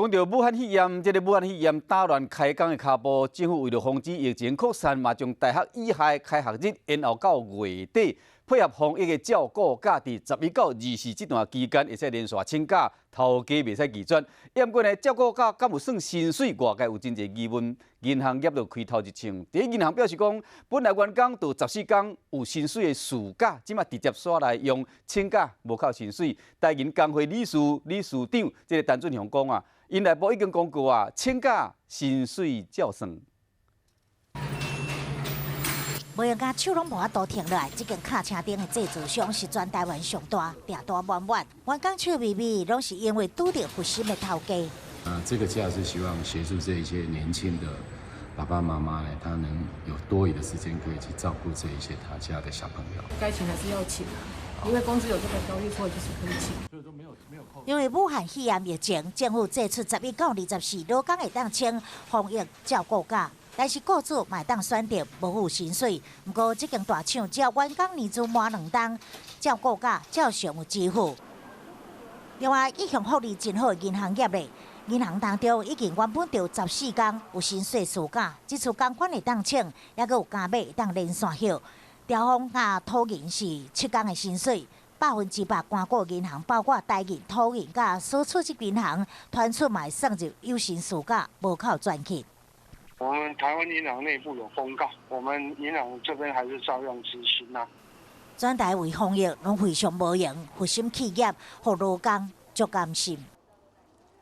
講到武漢肺炎，這个武漢肺炎打亂開工的跤步，政府為著防止疫情擴散，嘛將大學以下開學日延後到月底，配合防疫的照顧假，佇11到24這段期間會使連續請假，頭家袂使拒絕。毋過呢，照顧假敢有算薪水？外界有真濟疑問。銀行業就開頭一槍，佇銀行表示講，本來員工著14工有薪水的事假，這馬直接煞來用請假無扣薪水。台銀工會理事理事長這个陳俊雄講啊，𪜶內部已經公告啊，請假薪水照算。無閒共手攏無法度停落來，這間卡車頂的製造商是全台灣上大，訂單滿滿，員工笑眯眯，攏是因為拄著佛心的頭家。啊，這個假是希望協助這一些年輕的爸爸媽媽呢，他能有多餘的時間可以去照顧這一些他家的小朋友。該請還是要請啊，因為公司有這個條例，所以就是可以請。所以說沒有沒有扣。因為武漢肺炎疫情，政府祭出11到24勞工會當請防疫照顧假，但是雇主嘛會當選擇無付薪水。毋過這間大廠只要員工年資滿2冬，照顧假照常有支付。另外，一向福利真好的銀行業咧，銀行當中已經原本就14工有薪水事假，這次仝款會當請，猶閣有加碼會當連線休。兆豐佮土銀是7工的薪水，100%官股銀行包括台銀、土銀佮所儲積銀行，傳出嘛會算入有薪事假，無扣全勤。我們台灣銀行內部有公告，我們銀行這邊還是照樣執行啦。全台為防疫攏非常無閒，佛心企業予勞工足甘心。